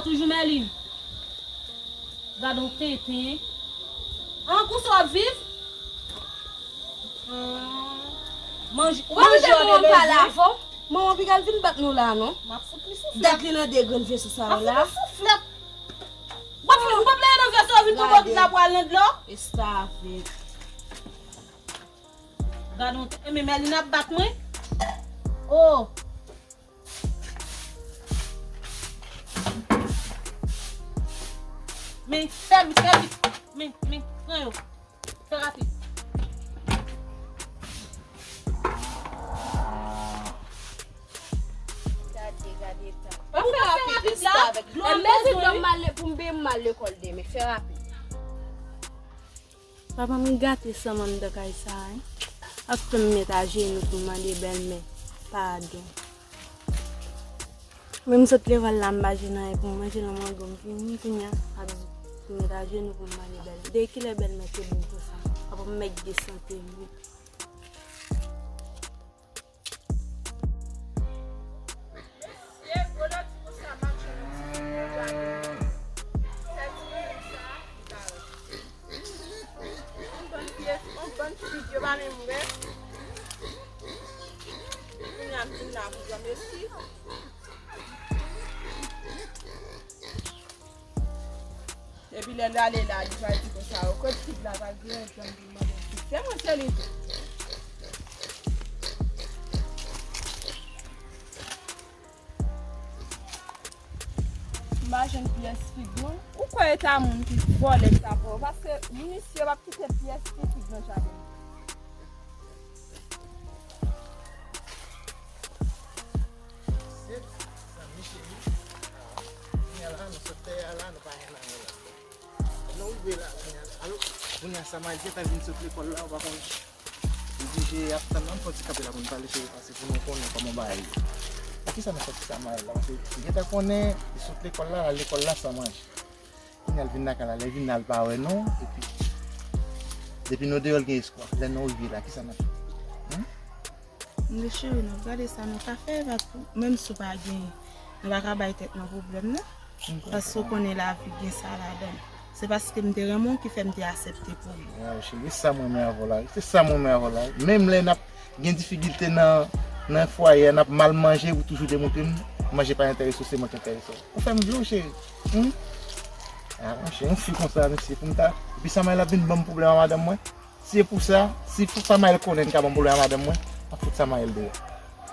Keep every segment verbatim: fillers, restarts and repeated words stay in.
Toujou Mèlin. Gad on tenten. An, konsa w ap viv? Manje, manje w te bezwen. Manman, piga l vin bat nou la, non. M ap fout li souflèt. Dat li nan de grenn vye sou sa yo la. M ap fout li souflèt. W ap fin, w p ap leve nan vye sou yo vin pran bòkit la pou al nan dlo? Estafet. Gad on tenten, men Mèlin ap bat mwen. Oh. Men, fè vit, fè vit. Men, men, pran yo. Fè rapid. Gade, gade tan. Ou ka fè rapid la? Dlo m bezwen. Pou m al lekòl demen, fè rapid. Papa m gate san m anndan kay sa a, wi. Ap fè m met ajenou pou m mande bèlmè padon. Men m sot leve l la, m pa jwenn anyen pou m manje, nan manje m vini kounye a, ap di pou m met ajenou pou m mande bèlmè. Depi kilè bèlmè te bon konsa? Papa m mèg de sante m, wi. Mesye, Golo di konsa m ap jwenn yon ti figi nan jaden. Sèl ti figi sa, li parèt. Yon bann pyès, yon bann figi yo pa menm wè. Kounye a m vin la pou granmesi. Epi lè l ale la, li pral di konsa, o, kot fig la, pral gen yon grann pou l mande fig. Se mwen, se li tou. M pa jwenn pyès fig, non. Ou kwè e ta moun ki vòlè ki ta vòlè? Paske misye p ap kite pyès fig nan jaden. Mesye, zanmi cheri, kounye a la, nou sot tè a la, nou pa gen anyen la. Nou rive la, kounye a la. Alo, kounye a, Samaël gentan vin sot lekòl la, ou pa konnen. Li oblije ap tann nan, fò ti kanpe la pou n pale, cheri, pase pou nou konnen kòman bagay ye. A kisa nou sòti Samaël la? Paske li gentan konnen, li sot lekòl la, l al lekòl la san manje. Kounye a l vin lakay la, lè l vin la, l pa wè nou, epi depi nou deyò, l gen espwa. Lè nou rive la, kisa n ap fè? Hmm? Men cheri, n ap gade sa nou ka fè, pa pou, menm si w pa genyen, nou pa ka bay tèt nou pwoblèm, non. Paske w konnen lavi gen sa ladan l. Se paske m te renmen w ki fè m te aksepte pou ou. Waw, cheri, se sa m renmen avè w la, wi. Se sa m renmen avè w la, wi. Menm lè n ap gen difikilte nan, nan fwaye a, n ap mal manje, ou toujou demontre m manje pa enterese w, se mwen k enterese w. Ou fè m vle w, cheri. Hmm? Ah, monchè, yon fi konsa, mesye, pou m ta. Epi Samaël ap vin ban m pwoblèm a madanm mwen. Si e pou sa, si pou Samaël konnen m ka ban m pwoblèm a madanm mwen, m ap fout Samaël deyò.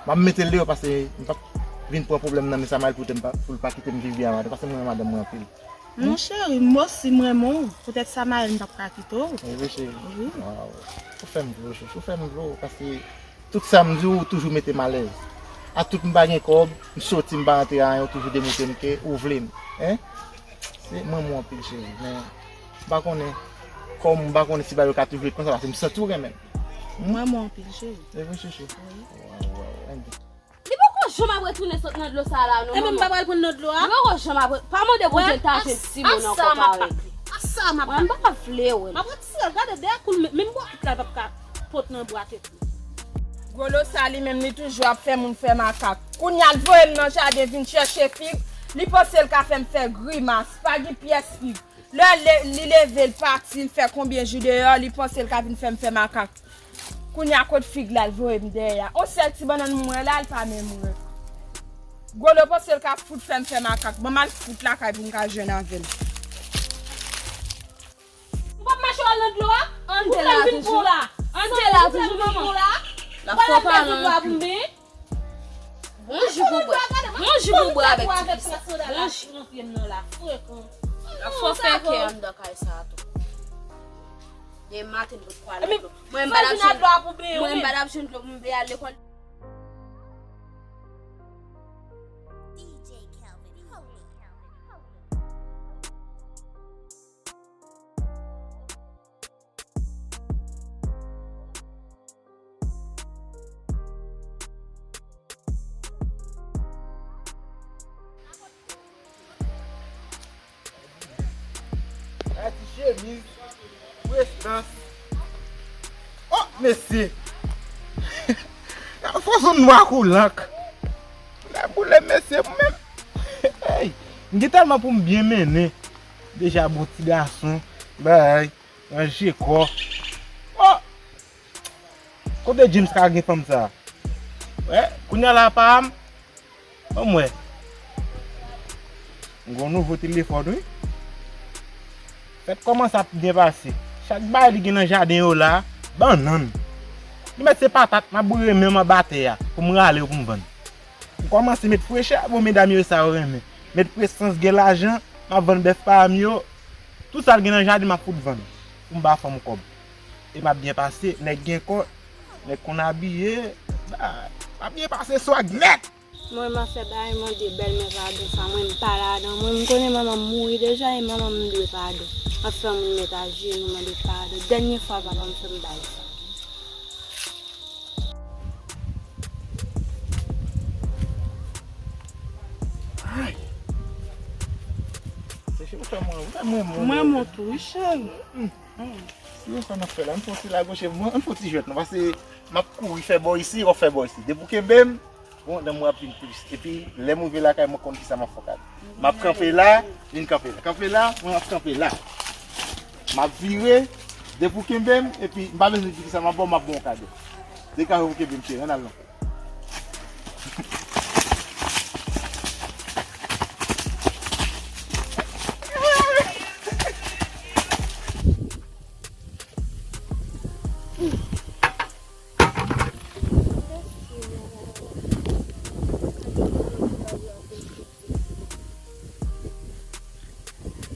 M ap mete l deyò paske m p ap vin pran pwoblèm nan men Samaël pou te m pa, pou l pa kite m viv byen a madanm, paske m renmen madanm mwen anpil. Mon cheri, m osi m renmen w. Poutèt Samaël m p ap ka kite w. Wi, cheri. Wi. Waw. Ou fè m vle w, chouchou. Ou fè m vle w, paske tout sa m di w, ou toujou mete m alèz. Ak tout m pa gen kòb, m soti, m pa rantre anyen, ou toujou demontre m ke ou vle m. Hein? Se, m renmen w anpil, cheri, men m pa konnen, kòm m pa konnen si bagay yo ka toujou ret konsa, paske m santi w renmen m. Hmm? M renmen w anpil, cheri. Se vre, chouchou? Wi. Waw, waw, ann. Li poko janm ap retounen sot nan dlo sa la, non, manman. Ebyen, m pa pral pran nan dlo a. Li poko janm ap re-, pa mande Bondye ta jwenn timoun ankò parèy li. A sa m ap. Mwen, m pa vle wè l. M ap retire l, gade dèyè kou l, menm bwakit la, l p ap ka pot nan bwakit li. Golo sa li menm, li toujou ap fè moun fè makak. Kounye a, l voye m nan jaden vin chèche fig, li panse l ka fè m fè grimas, pa gen pyès fig. Lè le-, li leve, l pati, l fè konbyen jou deyò, li panse l ka vin fè m fè makak. Kounye a, kot fig la, l voye m dèyè a. On sèl ti bannann mwen la, l pa menm wè. Golo panse l ka fout fè m fè makak. Ban m al fout lakay pou m ka jwenn avè l. Ou p ap mache w al nan dlo a? Ou vle m vin pran w la? Ou vle m vin pran w la? L ap fè w pale anpil. Bonjou pou bwè. Bonjou pou bwè avèk ti fi sa. Bonjou. L ap fè w fè kè anndan kay sa a tou. Demen maten m pot pral nan dlo. Mwen m pa t ap jwenn dlo, mwen m pa t ap jwenn dlo pou m te al lekòl. Gade ti chemiz, prestans. Oh, mesye! Fò zòn nwa kou lank. Lè boule, mesye, pou menm. Hey! M gen tèlman pou m byen mennen. Deja bon ti gason, bay, ranje kò. Oh! Kote James ka gen fanm sa? Wè, kounye a la pa m. Ban m wè. M gen yon nouvo telefòn, wi. Fèt kòmanse ap byen pase. Chak bagay li gen nan jaden yo la, bannann. Li mèt se patat, m ap boure men m anba tè a, pou m rale yo pou m vann. M kòmanse met frechè, bon, medam yo sa yo renmen. Met presans, gen lajan, m ap vann bèf pa m yo. Tout sa l gen nan jaden, m ap fout vann. Pou m ba fanm kòb. E m ap byen pase, nèg gen kò, nèg konn abiye, bay. M ap byen pase swag nèt. Mwen, m ap fè bagay mande bèlmè padon sa. Mwen, m pa ladan. Mwen, m konnen manman m mouri deja, e manman m dwe padon. M ap fè moun met ajenou mande padon. Dènye fwa papa m fè m bagay sa. Ay. Cheri, ou fè mwen, ou fè mwen, mwen, mwen, mwen tou, wi, cheri. Yo, sa n ap fè la? Ann fè yon ti lagoche, ann fè yon ti jwèt non, paske m ap kouri fè bò isi, w ap fè bò isi. Depi w kenbe m, bon, lanmou ap vin plis. Epi, lè m rive lakay mwen, konn kisa m ap fè w kado. M ap kanpe la, vin kanpe la. Kanpe la, mwen ap kanpe la. M ap vire, depi w kenbe m, epi m pa bezwen di kisa m ap ba w, m ap ba w kado. Degaje w kenbe m, cheri, ann al non.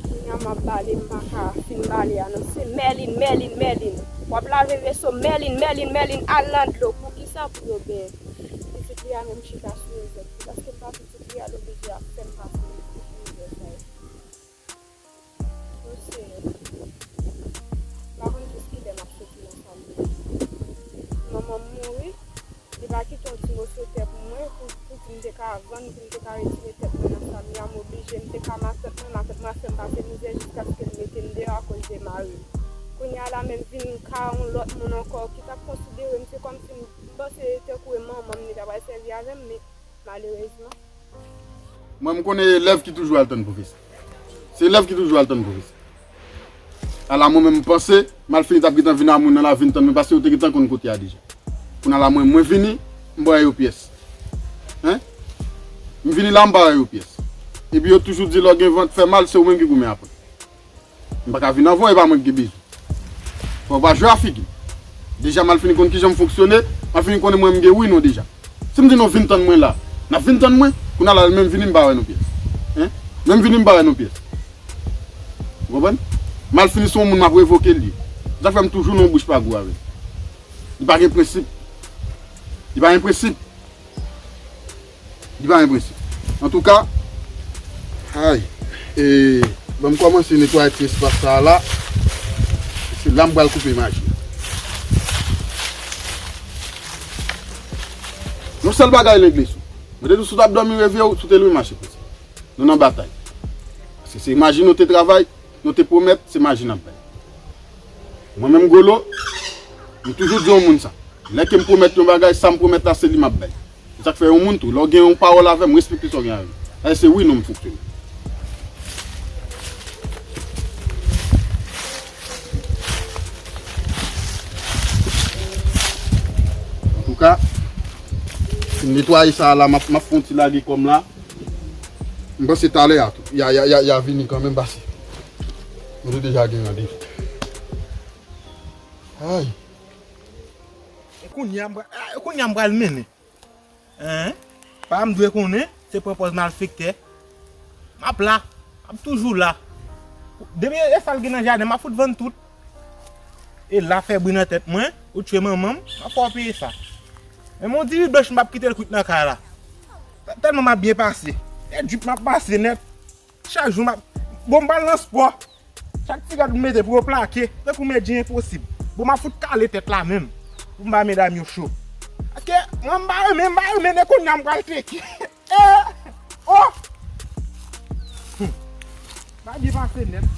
Kounya m ap bale, m pa ka fin bale a non. Se Mèlin, Mèlin, Mèlin. W ap lave veso, Mèlin, Mèlin, Mèlin, al nan dlo. Poukisa pou yo gen pitit li a menm chita sou rezèt li? Paske m pa pitit li a, l oblije ap fè m pase tout mizè sa yo. O Senyè, m pa konn jiskilè m ap soti nan sa m ye. Manman m mouri, li pa kite yon ti moso tè pou mwen, pou, pou di m te ka vann, pou m te ka retire tèt mwen nan sa m ye a, m oblije, m te ka matant mwen, matant mwen ap fè m pase mizè jiskaske l mete m deyò akoz de mari m. Kounye a la, menm vin ka yon lòt moun ankò ki t ap konsidere m, se kòmsi m, m panse tankou e manman m li ta pral sèvi avè m, men malerezman, Mwen, m konnen e lèv ki toujou al tann pwofesè. Se lèv ki toujou al tann pwofesè. Ala mwen menm, m panse, m al fini t ap gentan vin a moun nan la, vin tann mwen, paske yo te gentan konn kote a deja. Kounye a la, mwen, mwen vini, m pa wè yo pyès. Hen? M vini la, m pa wè yo pyès. Epi yo toujou di, lè w gen vant fè mal, se ou menm ki goumen apre. M pa ka vin anvan w, e pa mwen ki gen bezwen. Fò w pa jwe a figi m. Deja m al fini konn kijan m fonksyone, m al fini konnen mwen m gen wi non deja. Si m di nou vin tann mwen la, n ap vin tann mwen, kounye a la lè l menm vini m pa wè nou pyès. Hen? Lè m vini m pa wè nou pyès. Ou konprann? M al fini se yon moun m ap revoke l ye. Se sa k fè m toujou nan yon bouch pa gou avè l. Li pa gen prensip. Li pa gen prensip. Li pa gen prensip. Antouka, ay, e, ban m kòmanse netwaye ti espas sa a la. Se la m pral koupe maji. Yon sèl bagay, Lenglesou. Mwen te di w, si w t ap dòmi, reveye w, si w te lwen mache konsa. Nou nan batay. Paske se maji nou te travay, nou te pwomèt, se maji n ap bay. Mwen menm Golo, m toujou di yon moun sa. Lè ke m pwomèt yon bagay, sa m pwomèt la, se li m ap bay. Se sa k fè yon moun tou, lè w gen yon pawòl avè m, respekte sa w gen avè m. Sa se wi non m fonksyone. Antouka, fin netwaye sa a la, m ap, m ap fè yon ti lage kò m la. M panse talè a tou, y a, y a, y a, y a vini kanmenm pase. Nou te deja gen randevou. Ay. E kounye a m pra-, e kounye a m pral mennen. Hen? Pa m dwe konnen, se pran pòz malfektè. M ap la, m ap toujou la. Depi e sa l gen nan jaden, m ap fout vann tout. E la fè bri nan tèt mwen, ou tchwe manman m, m ap fè w peye sa. Men yon diri blanch m p ap kite l kwit nan kay la. Tèlman m ap byen pase. E drip m ap pase nèt. Chak jou m ap, bon, m pral nan spò. Chak ti rad m mete pou yo plake, tankou medyen enposib. Bon, m ap fout kale tèt la menm. Pou m ba medam yo cho. Paske mwen m pa renmen, m pa renmen, e kounye a m pral teke. Eh! Oh! Hmm. M ap byen pase nèt.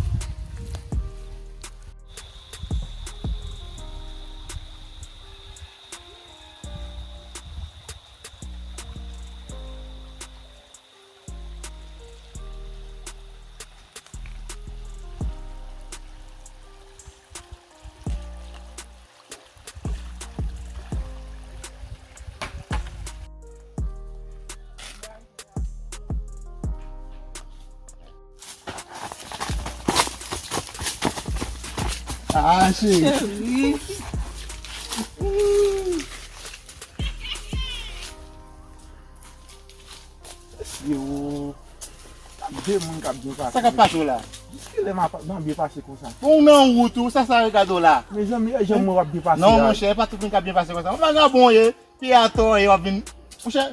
Ah, cheri. Cheri. Yo, ap de moun k ap byen pase. Sa k ap pase w la? Jiskilè m ap, m ap byen pase konsa? Bon, ou nan wout ou, sa sa regade w la? Mezanmi, e jan mwen w ap byen pase la. Non, monchè, e pa tout moun k ap byen pase konsa. Yon vagabon w ye, pye atò, e w ap vin. Monchè,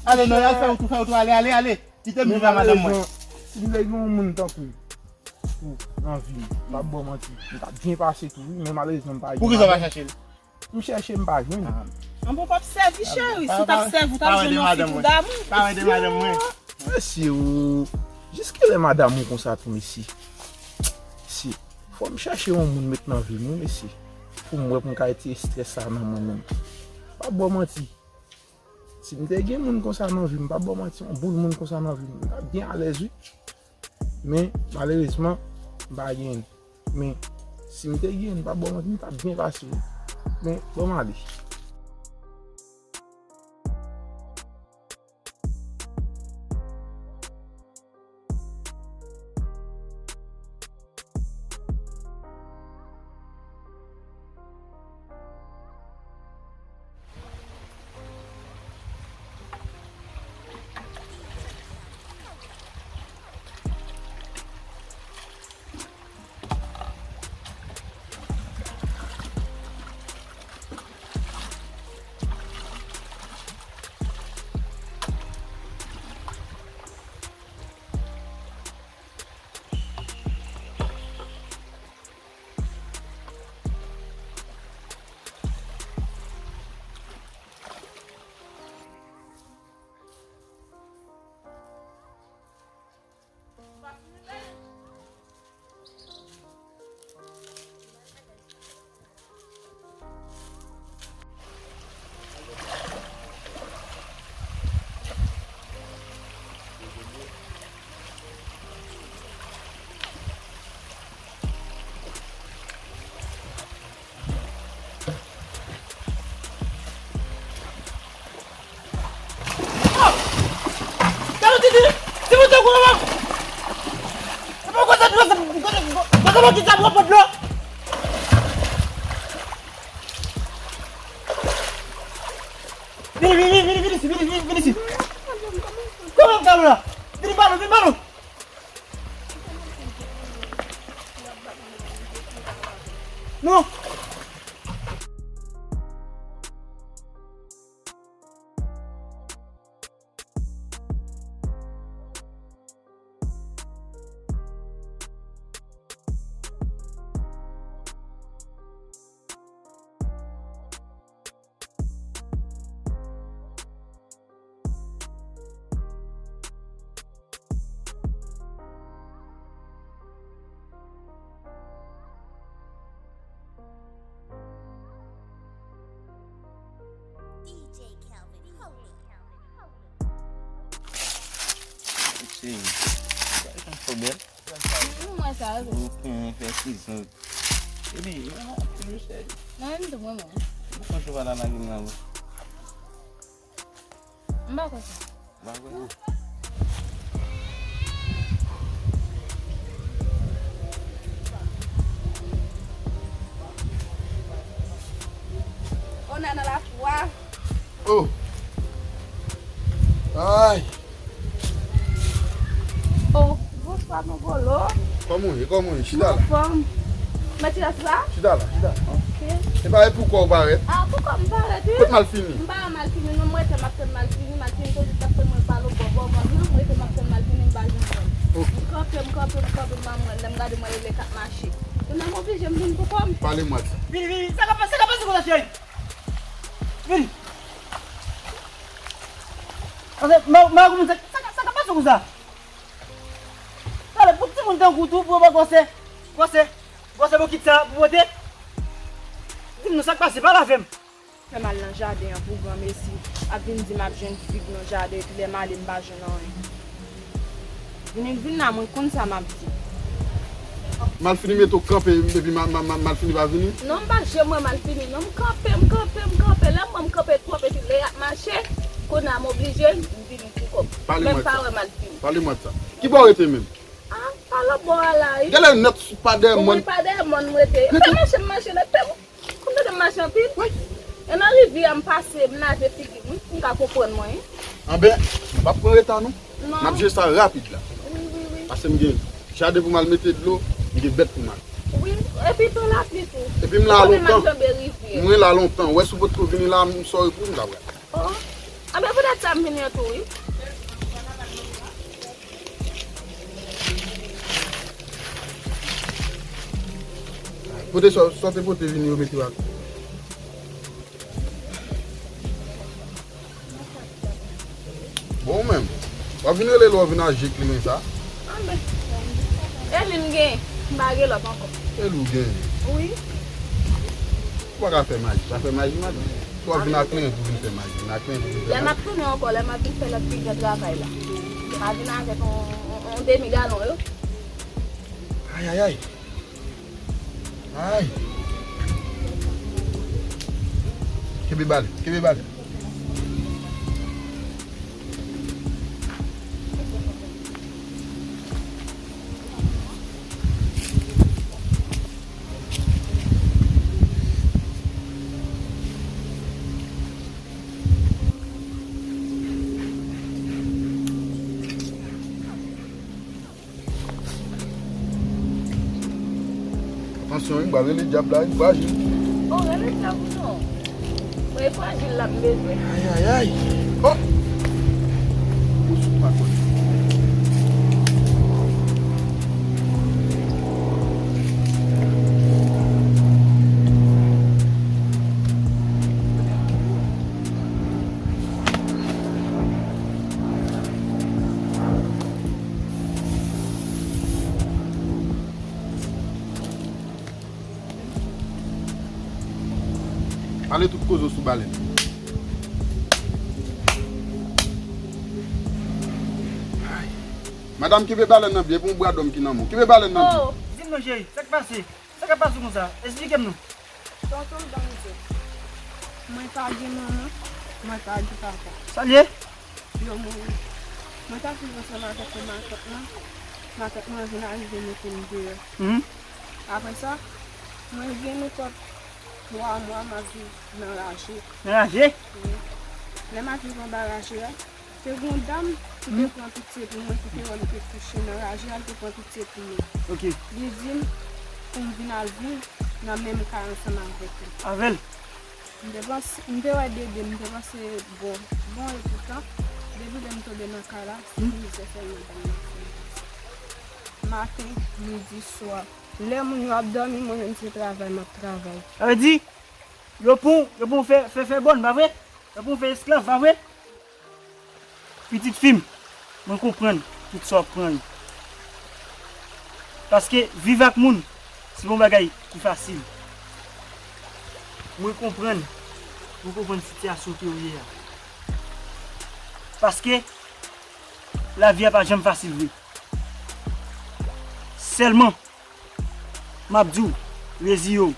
ale non, al fè wout ou, fè wout ou, ale, ale, ale. Kite m viv a madanm mwen. Si m te gen yon moun tankou ou nan vi m, m p ap ba w manti, m t ap byen pase tou, wi, men malerezman m pa gen madanm. Poukisa w pa chache l? M chèche, m pa jwenn. Ah. Anben w p ap sèvi, cheri. Si w t ap sèvi, w t ap jwenn yon fi pou damou. Pa rete madanm mwen. Mesye o, jiskilè madanm ou konsa tou, mesye? Mesye, fò m chèche yon moun met nan vi m, wi, mesye. Pou m wè pou m ka retire estrès sa nan mwen menm. M p ap ba w manti. Si m te gen moun konsa nan vi m, m p ap ba w manti, yon boul moun konsa nan vi m, m t ap byen alèz, wi. Men, malerezman, m pa genyen l. Men, si m te genyen l, m p ap ba w manti, m t ap byen pase, wi. Men, ban m ale. Gade titi, ti moun tankou mwen. Se pa konsa dlo, se konsa mwen ki sa pran dlo. Vini, vini, vini, vini isi, vini, vini, vini isi. Kòman m gade la? Vini balon, vini balon. Non. Cheri, sa e yon pwoblèm. Mwen sa yo. Ou konnen fè kizon. Epi, ah, ti mesye. Nan menm tou mwen menm. Ou konn chou pa ta lage m nan bouch. M pa kwè sa. M pa kwè. On a nan la fwa. Oh. Ay. Oh, bonswa, mon bolo. Kòman w ye? Kòman w ye? Chita la. Anfòm. Mèt chita sou sa? Chita la, chita la. Ok. E pa pou kò w parèt. Ah, pou kò m parèt, wi. Kot Malfini? M pa wè Malfini, non, m rete m ap tann Malfini. Malfini toujou t ap tann mwen pale bò, bò, bò, non, m rete m ap tann Malfini, m pa janm wè l. Ok. M kanpe, m kanpe, m kanpe, m pa wè l. Lè m gade, m wè l lè k ap mache. Kounye a m oblije m vin pou kò m. Pale mwa de sa. Vini, vini, vini. Sa k ap pase, sa k ap pase konsa, cheri? Vini. Pase, ma, ma, kòman sa, sa, sa k ap pase konsa? Talè, pou timoun tankou w tou, pou yo pa gwosè, gwosè, gwosè bokit sa pou pote. Di m non, sa k pase, pale avè m. Fè m al nan jaden an pou granmesi ap vin di m ap jwenn fig nan jaden, epi lè m ale m pa jwenn anyen. Vini l vin la, mwen konn sa m ap di. Malfini mete w kanpe, epi ma, ma, ma, Malfini pa vini? Non, m pa janm wè Malfini, non. M kanpe, m kanpe, m kanpe. Lè m wè m kanpe twòp, epi lè y ap mache, kounye a m oblije, m vini pou kò m. Men m pa wè Malfini. Pale mwa de sa. Ki bò w rete menm? Ah, pale Bò a la, wi. Genlè nèt sou pa dèyè mòn. Wi, pa dèyè mòn m rete. Fè mache m mache nèt, fè m konn tande m mache anpil. Wi. E nan rivyè a m pase, m lave figi m, pou m ka konprann mwen. Anben, m p ap pran reta non. Non. N ap jere sa rapid la. Wi, wi, wi. Paske m gen jaden pou m al mete dlo, m gen bèt pou m al. Wi, epi tan lapli tou. Epi m la lontan. Mwen la lontan. Wè si w potko vini la, m sòri pou m ta pral. Oh. Anben poutèt sa m vini an tou, wi. Pote sa, sa w te pote vini yo mete w ak. Bon, ou menm, w ap vin rele lè w vin al jere kliyen sa? Anben, e li m gen, m pa gen lòt ankò. E li w gen? Wi. Ou pa ka fè maji, pa fè maji, madanm. Ou ap vin ak kliyen pou vin fè maji, vin ak kliyen pou vin fè maji. Lè m ap tounen ankò, lè m ap vin fè lòt kliyan travay la. M a vin avèk yon, yon, yon demi galon yo. Ay, ay, ay. Ay. Kenbe bale, kenbe bale. Atansyon, wi, m pral rele dyab la, wi, frajil. Oh, rele dyab ou non. Mwen frajil la, m bezwen. Ay, ay, ay. Oh! Ou sou pa konnen. Pale tout koze w sou balèn. Ay. Madanm, kenbe balèn nan byen, pou yon bwa dòm ki nan men w. Kenbe balèn nan byen. Oh, di m non, cheri, sa k pase? Sa k ap pase konsa? Esplike m non. Tonton Danzo, mwen pa gen manman, mwen pa gen papa. Sa l ye? Yo mouri. Mwen t ap viv ansanm avèk yon matant mwen. Matant mwen vin arive mete m deyò. Mhm. Apre sa, mwen gen nenpòt twa mwa m ap viv nan raje. Nan raje? Wi. Lè m ap viv anba raje a, te gen yon dam ki te pran pitye pou mwen, ki te wè m te kouche nan raje a, li te pran pitye pou mwen. Ok. Li di m pou m vin al viv nan menm kay ansanm avèk li. Avè l? M te panse, m te wè Dede, m te panse bon, bon, epoutan, depi lè m tonbe nan kay la, se mizè sèlman dam nan fè m pase. Maten, midi, swa. Lè moun yo ap dòmi, mwen menm se travay m ap travay. Sa vle di, yo pran w, yo pran w fè, fè, fè bòn, pa vre? Yo pran w fè esklav, pa vre? Pitit fi m, mwen konprann tout sa w ap pran yo. Paske viv ak moun, se pa yon bagay ki fasil. Mwen konprann, mwen konprann sitiyasyon ke w ye a. Paske lavi a pa janm fasil vre. Sèlman, m ap di w, reziye w.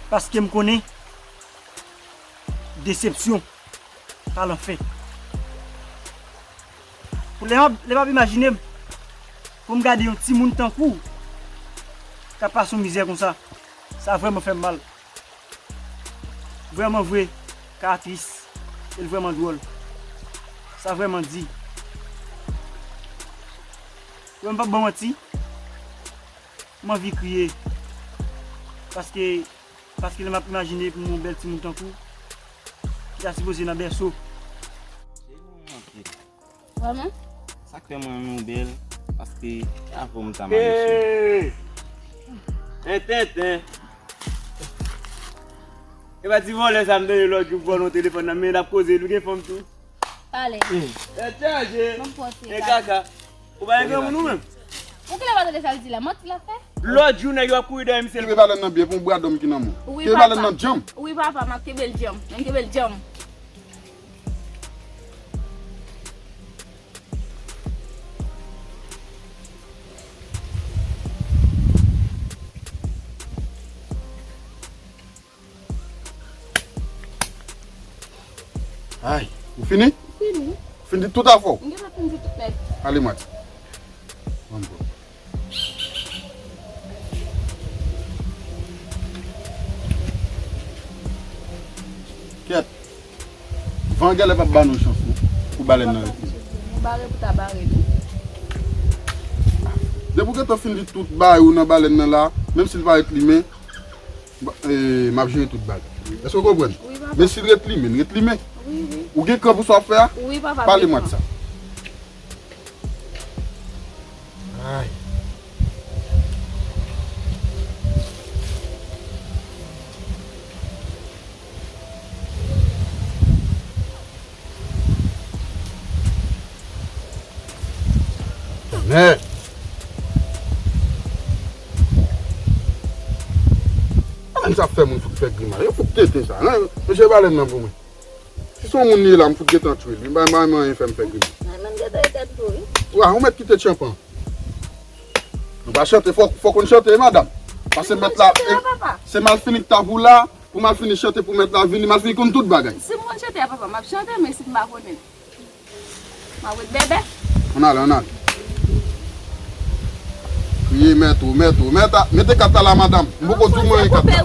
Paske m konnen desepsyon pa lanfè. Pou lè m ap, lè m ap imajine m, pou m gade yon timoun tankou w k ap pase yon mizè konsa, sa vrèman fè m mal. Vrèman vre, ka tris, e l vrèman dwòl. Sa vrèman di. Yo, m p ap ba w manti, m anvi kriye. Paske, paske lè m ap imajine pou m yon bèl timoun tankou w, ki ta sipoze nan bèso. Vrèman? Sa k fè mwen renmen w bèl, paske se avè w m ta marye sou. Hey! Ententen! E pa ti vòlè sa m tande lòt jou vòlè yon telefòn nan men l ap koze, nou gen fanm tou. Pale. Tèt chaje. Ban m pran ti e kaka. Ou pa gen granmoun ou menm? Ou genlè pa tande sa l di la, manti l ap fè? Lòt jou nèg yo ap kouri dèyè misye. Kenbe balèn nan byen pou yon bwa dòm ki nan men w. Wi, papa. Kenbe balèn nan djanm. Wi, papa, m ap kenbe l djanm. M kenbe l djanm. Ay, ou fini? Fini. Fini tout afè w? M gentan fini tout nèt. Ale, Mati. Kèt. Van genlè p ap ba nou chans, non, pou balèn nan rete. Nou bare pou ta bare li. Depi w gentan fin di tout bagay ou nan balèn nan la, menm si l parèt limen, ba- eh, m ap jere tout bagay. Èske w konprann? Wi, papa. Men si l ret limen, l ret limen. Wi, wi. Ou gen kran pou sa w ap fè a? Wi, papa, m gen kran. Pale mwen de sa. Ay. Mèd. Sa menm sa ap fè moun fout fè grimas. Yo fout tenten sa, non? Mesye, balèn nan pou mwen. Si se yon moun li ye la, m fout gentan tchwe li. M pa, m pa renmen anyen fè m fè grimas. Mwen menm gentan tèt tou, wi. Wa, ou mèt kite tchanpan. Nou pa chante, fò, fò konn chante, wi, madanm. Paske mèt la, se malfini k ta pou la, pou malfini chante pou mèt la vini, malfini konn tout bagay. Si m konn chante a, papa, m ap chante, men si m pa konnen. M ap ret bèbè. Ann ale, ann ale. Kriye mèt ou, mèt ou, mèt a, mete kat la la, madanm. M poko di w manyen kat la.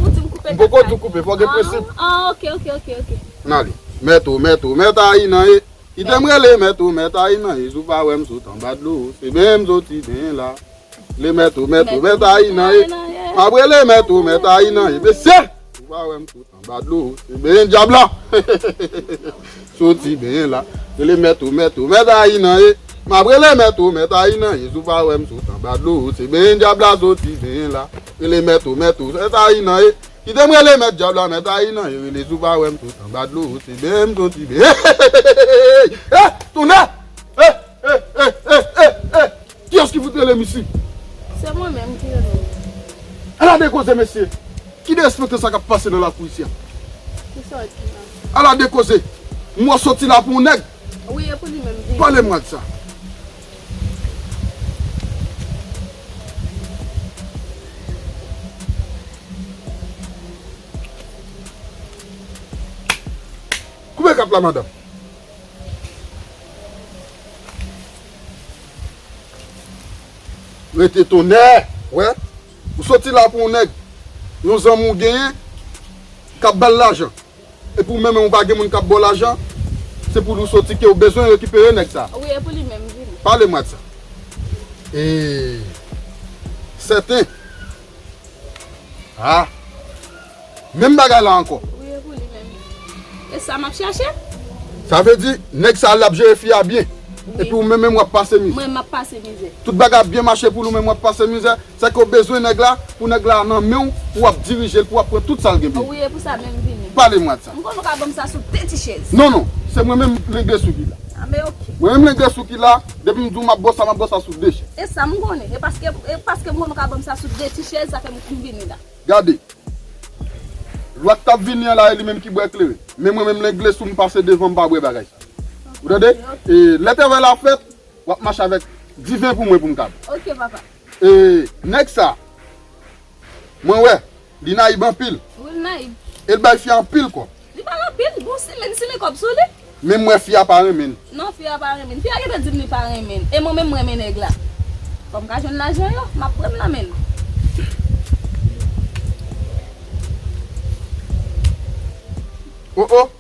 M poko di w koupe, fò gen prensip. Ah, ok, ok, ok, ok. Ann ale. Mèt ou, mèt ou, mèt a Inan ye. Kite m rele mèt ou, mèt a Inan ye. Si w pa wè m sot anba dlo, se benyen m soti benyen la. Le mèt ou, mèt ou, mèt a Inan ye. M ap rele mèt ou, mèt a Inan ye. Mesye! Ou pa wè m sot anba dlo, se benyen dyab la. Soti benyen la. Rele mèt ou, mèt ou, mèt a Inan ye. M ap rele mèt ou, mèt a Inan ye. Si w pa wè m sot anba dlo, se benyen dyab la soti benyen la. Rele mèt ou, mèt ou, mèt a Inan ye. Kite m rele mèt dyab la, mèt a Inan ye. Rele si w pa wè m sot anba dlo, se benyen m soti benyen. Eh, tounen! Eh, eh, eh, eh, eh! Kiyès ki fout rele m isi? Se mwen menm ki rele w. Ala de koze, mesye! Ki derespektan sa k ap pase nan lakou isi a? Kisa w di la? Ala de koze! M wè w soti la pou yon nèg. Wi, e pou li menm, vini. Pale m de sa. Koupe kat la, madanm. Rete tonnè, wè. Ou soti la pou yon nèg, yon zanmi w genyen, k ap ba l lajan. Epi w menm, ou pa gen moun k ap ba w lajan, se pou li w soti ke w bezwen rekipere nèg sa. Wi, e pou li menm, vini. Pale mwen de sa. E, sèten. Ah. Menm bagay la ankò. Wi, e pou li menm. E sa m ap chache. Sa vle di, nèg sa l ap jere fi a byen. Wi. Epi ou menm, menm w ap pase mizè. Mwen, m ap pase mizè. Tout bagay ap byen mache pou li, ou menm w ap pase mizè. Se ke w bezwen nèg la, pou nèg la nan men w, pou w ap dirije l, pou w ap pran tout sa l gen byen. Wi, e pou sa menm vini. Pale mwen de sa. M konnen w ka ban m sa sou de ti chèz. Non, non, se mwen menm m regle sou ki la. A, men ok. Mwen menm m regle sou ki la, depi m di w m ap ba w sa, m ap ba w sa sou de chèz. E sa m konnen, e paske, e paske m konnen w ka ban m sa sou de ti chèz, sa fè m, m vini la. Gade. Lwa k t ap vini an la, e li menm ki bwè kleren. Men mwen menm, lengle sou m pase devan, m pa bwè bagay sa. Ou tande? Ok, ok. E lè travay la fèt, w ap mache avèk diven pou mwen pou m ka bwè. Ok, papa. E nèg sa, mwen wè, li nayib anpil. Wi, li nayib. E l bay fi a anpil kòb. Li ba l anpil, bon, simen, simen kòb sou li. Men m wè fi a pa renmen l. Non, fi a pa renmen l. Fi a gentan di m li pa renmen l. E mwen menm, m renmen nèg la. Fò m ka jwenn lajan yo, m ap pran m nan men l. Oh, oh.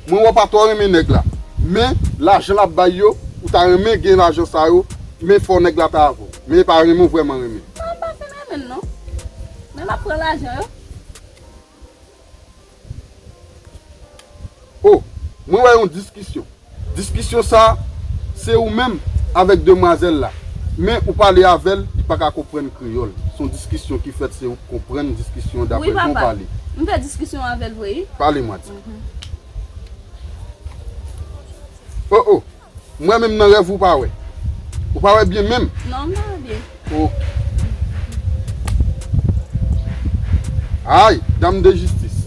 Mwen wè w pa twò renmen nèg la. Men, lajan l ap bay yo, ou ta renmen gen lajan sa yo, men fò nèg la ta avè w. Men e pa renmen w vrèman renmen. Non, m pa fin renmen l, non. Men m ap pran lajan yo. Oh, mwen wè yon diskisyon. Diskisyon sa, se ou menm avèk demwazèl la. Men ou pale avè l, li pa ka konprann kreyòl. Se yon diskisyon ki fèt, se ou k konprann diskisyon an daprè jan w pale. Wi, papa. M fè diskisyon avè l vre, wi. Pale mwen de sa. Mhm. Oh, oh. M wè menm nan rèv ou pa wè. Ou pa wè byen menm? Non, m pa wè byen. Oh. Ay, dam de jistis.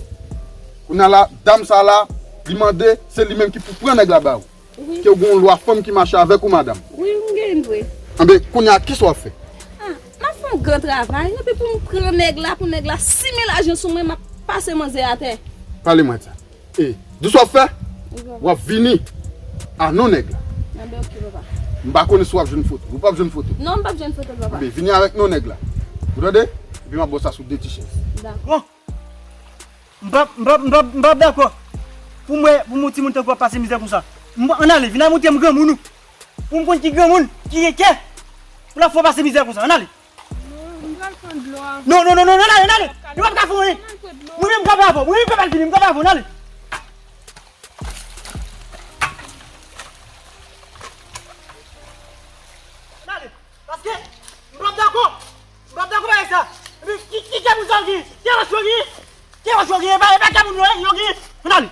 Kounye a la, dam sa la, li mande, se li menm ki pou pran nèg la ba ou. Wi. Ke w gen yon lwa fanm ki mache avèk ou, madanm. Wi, m gen vre. Anben, kounye a, kisa w ap fè? Ah, m ap fè yon gran travay, epi pou m pran nèg la, pou nèg la simen lajan sou mwen, m ap pase manzè atè. Pale mwen de sa. E, di sa w ap fè? Wi, papa. W ap vini a non nèg la. Anben, ok, papa. M pa konnen si w ap jwenn foto. Ou p ap jwenn foto. Non, m p ap jwenn foto l, papa. Anben, vini avèk non nèg la. Ou tande? Epi m ap ba w sa sou de ti chèz. Dakò. Bon. M p ap, m p ap, m p ap, m p ap dakò. Pou m wè, pou m wè yon timoun tankou w ap pase mizè konsa. M, ann ale, vin al montre m granmoun ou. Pou m konn ki granmoun, ki gen kè. Pou l ap fè w pase mizè konsa. Ann ale. Non, m pral pran dlo a. Non, non, non, non, ann ale, ann ale. Nou p ap ka fè anyen. Mwen menm m kanpe avè w. Mwen menm m kanpe al vini, m kanpe avè w, ann ale. Ann ale. Paske m p ap dakò. M p ap dakò bagay sa. Epi ki, ki kè moun sa yo genyen? Kè wòch yo genyen? Kè wòch yo genyen? E pa, e pa kè moun yo, yo genyen. Ann ale.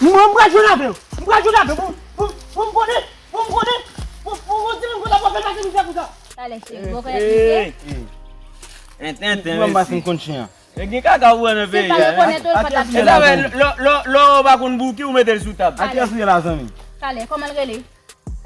Mwen, m pral jwenn avè yo. M pral jwenn avè yo. Pou, pou, pou m konnen, pou m konnen, pou, pou, pou di moun konsa pou fè pase mizè konsa. Talè cheri, bon konnen mizè. Enten, enten, mwen pa fin konn chen an. E gen kaka ou wè nan peyi a. Se pa rekonèt ou l pa t ap. E sa fè lè, lè, lè w pa konn bouki, ou mete l sou tab. A kiyès ou ye la, zanmi? Talè, kòman l rele?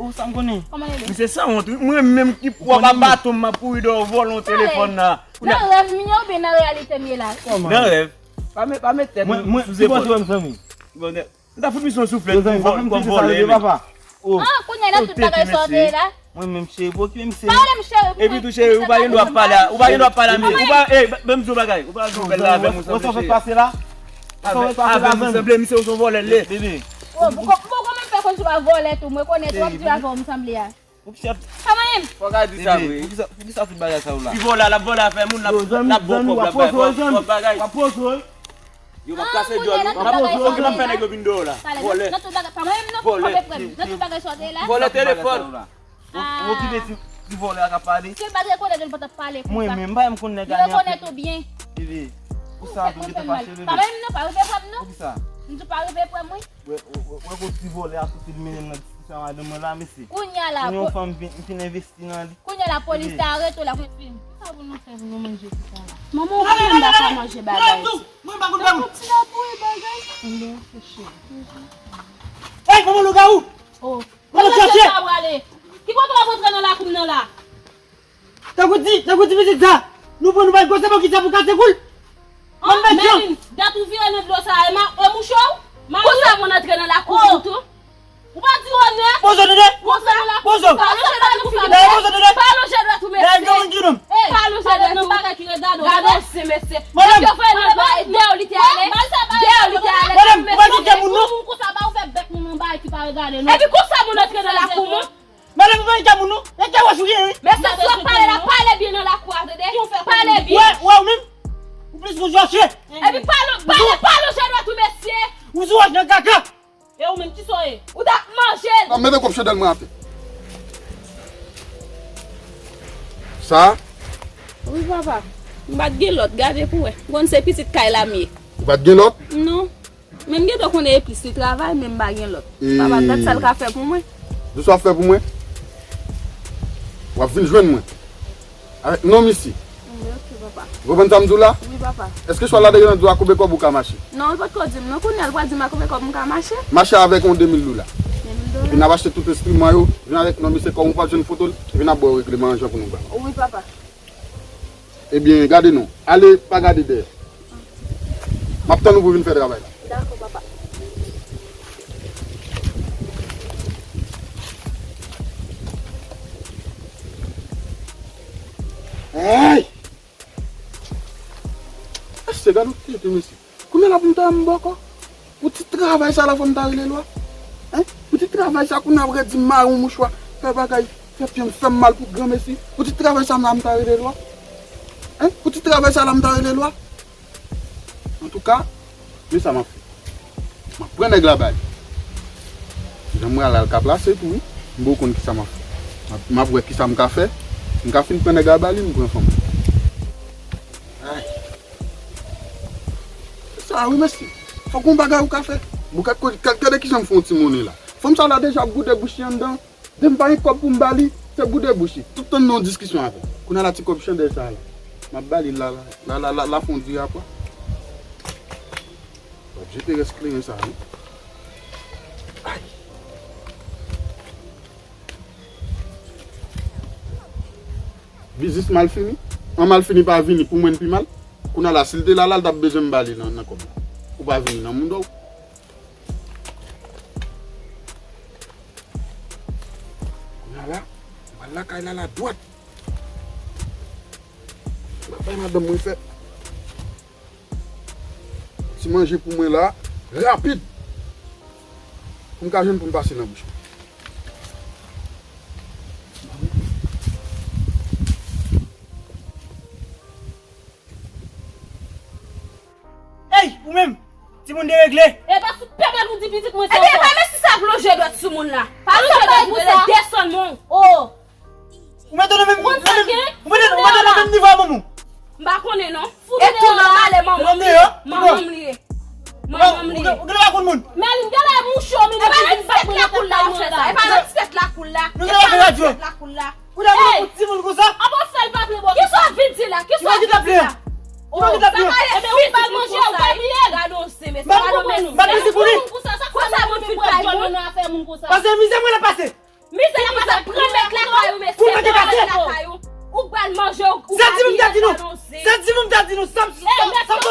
Oh, sa m konnen. Kòman l rele? Misye sanwont, wi. Mwen menm ki pwòp a baton m, m ap kouri dèyè w vòlè yon telefòn nan. Nan rèv m ye oubyen nan reyalite m ye la? Nan rèv. Pa met, pa met tèt nou sou zepòl. Mwen, mwen, mwen, mwen, mwen ta fout misye yon souflèt pou vòlè, pou vòlè. Ah, kounye a nan tout bagay sa w te ye la. Mwen menm cheri, pou okipe m cheri. Pa rele m cheri pou mwen. Epi tou cheri, ou pa gen dwa ap pale a, ou pa gen dwa ap pale a misye. Ou pa, ey, ban m di w bagay. Ou pa gen bèl la avè m, ou sanble cheri. Avè m, ou sanble misye, ou se yon vòlè l ye. Bebe. Oh, pou kò-, pou kòman m fè konn si w pa vòlè tou, mwen konnen twòp di avè w m sanble a. Pou kisa? Pa manyen m. Fò w ka di sa vre. Pou kisa, pou kisa tout bagay sa yo la? Li vòlè, l ap vòlè afè moun, l ap, l ap bon kòb, l ap bay twòp bagay. W ap poze w. Yo p ap kase djòl, yo p ap, yo p ap fè nèg yo vin dèyè w la. Vòlè. Nan tout bagay, pa manyen m non, kanpe prè m. Nan tout bagay sa w te ye la. Vòlè telefòn. Ou, ou okipe ti, ti vòlè a k ap pale. Si l pa t rekonèt ou, l pa t ap pale konsa. Mwen menm, m pa menm konn nèg a li anpil. Li rekonèt ou byen. Bebe, pou sa tou, ou te fache bebe. Pa menm non, pa rive pran m non. Pou kisa? M di w pa rive pran m wi. Wè, wè, wè, wè kot ti vòlè a soti l mennen m nan diskisyon a madanm mwen la, mesye. Kounye a la, kounye a yon fanm vin, m fin envesti nan li. Kounye a la, polis te arete w la, mwen fin. Kisa pou nou fè pou nou manje tout sa la? Manman, ou konnen m pa ka manje bagay. Mwen pa konn fè m. Ti lapouri bagay. Ey, manman lougawou! Oh. Mwen chèche. Ki kote w ap antre nan lakou m nan la? Tankou ti, tankou ti pitit sa. Nou pran nou bay gwo se pou ki sa pou kase kou l. Oh, Mèlin, dat ou vire nan dlo sa a, e ma, e mouche w? Konsa moun antre nan lakou moun tou? Ou pa di onè? Poze w tande? Konsa nan lakou. Poze w. Pa lonje dwèt ou, mesye. Pa lonje dwèt ou, mesye. Pa lonje dwèt ou. Gade yon sen, mesye. Nèg yo voye nan bay, dèyè w li te ale. Dèyè w li te ale. Madanm, ou pa di kè moun non. Moun konsa pa ouvè bèk moun nan bay ki pa regade nou. Epi konsa moun antre nan lakou moun? Madanm, ou pa di kè moun non. E kè wòch ou gen, wi. Mesye, si w ap pale la, pale byen nan lakou a, tande? Pale byen. Wè, wè, ou menm. Ou plis wouj wòch ye. Epi pale, pale, pale, jèn wè tou, mesye. Ou sou wòch nan kaka. E ou menm, kisa w ye? Ou t ap manje l. Nan, mete kòb chandèl mwen atè. Sa? Wi, papa. M pa t gen lòt, gade pou wè. Konn se pitit kay la m ye. Ou pa t gen lòt? Non. Men m gentan konnen epis li travay, men m pa gen lòt. Papa, gad sa l ka fè pou mwen. Di sa w ap fè pou mwen. W ap vin jwenn mwen. Avèk non misye. Wi, ok, papa. Ou konprann sa m di w la? Wi, papa. Èske swa l la deja nan di w a konbyen kòb ou ka mache? Non, li potko di m non, kounye a l pral di m a konbyen kòb m ka mache. Mache avèk yon de mil dola. De mil dola? Epi n ap achte tout enstriman yo, vin avèk non misye, kòm ou p ap jwenn foto l, epi n ap ba w regleman an jan pou nou ba w. Wi, papa. Ebyen, gade non. Ale, pa gade dèyè. M ap tann ou pou vin fè travay la. Dakò, papa. Ay! Mesye, gade yon tete, mesye. Kounye a la pou m ta wè m bòkò. Pou ti travay sa la fò m ta rele lwa. Hein? Pou ti travay sa kounye a ap redi m mare yon mouchwa, fè bagay, fè pye m fè m mal pou granmesi. Pou ti travay sa la m ta rele lwa. Hein? Pou ti travay sa la m ta rele lwa. Antouka, men sa m ap fè. M ap pran nèg la ba li. Jan m pral al ka plase tou wi. M poko konn kisa m ap fè. M ap, m ap wè kisa m ka fè. M ka fin pran nèg la ba li, m pran fanm. Ay. Sa wi, mesye. Fòk gon bagay ou ka fè. Bon, gad, gad, gade kijan m fè yon ti monnen la. Fanm sa la deja ap goude bouch li anndan. Depi m pa gen kòb pou m ba li, se boude bouch li. Tout tan nan yon diskisyon avè l. Kounye a la ti kòb chandèl sa la. M ap ba li la, la, la, la, la, la fon di rapò. W ap jete rès kleren sa wi. Ay. Biznis mal fini. An mal fini pa vini pou mwen pi mal. Kounye a la, si l te la, la, l t ap bezwen m ba li nan, nan kòb la. Ou pa vini nan mouda w. Kounye a la, m al lakay la, la dwat. M ap bay madanm mwen fè ti manje pou mwen la. rapid, pou m ka jwenn pou m pase nan bouch mwen. Ey, ou menm, timoun deregle. E pa sou pèmèt ou di pitit mwen sa. Ebyen, pa mèsi sa k lonje dwèt sou moun la. Pa lonje dwèt mwen, desann mwen. Oh. Ou mete nan menm, ou mete, ou mete nan menm nivo a manman w. M pa konnen non. E tou nòmal, e manman m li ye. Manman m li ye. Manman m li ye. Ou gen dwa konn moun. Merline, gade mouche w, Merline. E pa nan ti tèt lakou l la yo fè sa. E pa nan ti tèt lakou l la. Nou gen dwa fè radyo. Ou ta vle pou timoun konsa? An bon fè l pa vle bò. Kisa w vin di la? Kisa w vin di la? Ou pa gen la plen. Ebyen ou ba l manje, ou pa bliye l. Gade yon zen mesye, gade yon mesye. Gade yon moun konsa, sa konsa moun fin pran nan afè moun konsa. Paske mizè mwen la pase. Mizè la pase, pran mèt lakay ou mesye. Pou mèt lakay ou. Ou ba l manje, ou pa bliye l, gade yon zen. Sa di moun ta di nou. Sa di moun ta di nou. Sa m, sa m, sa m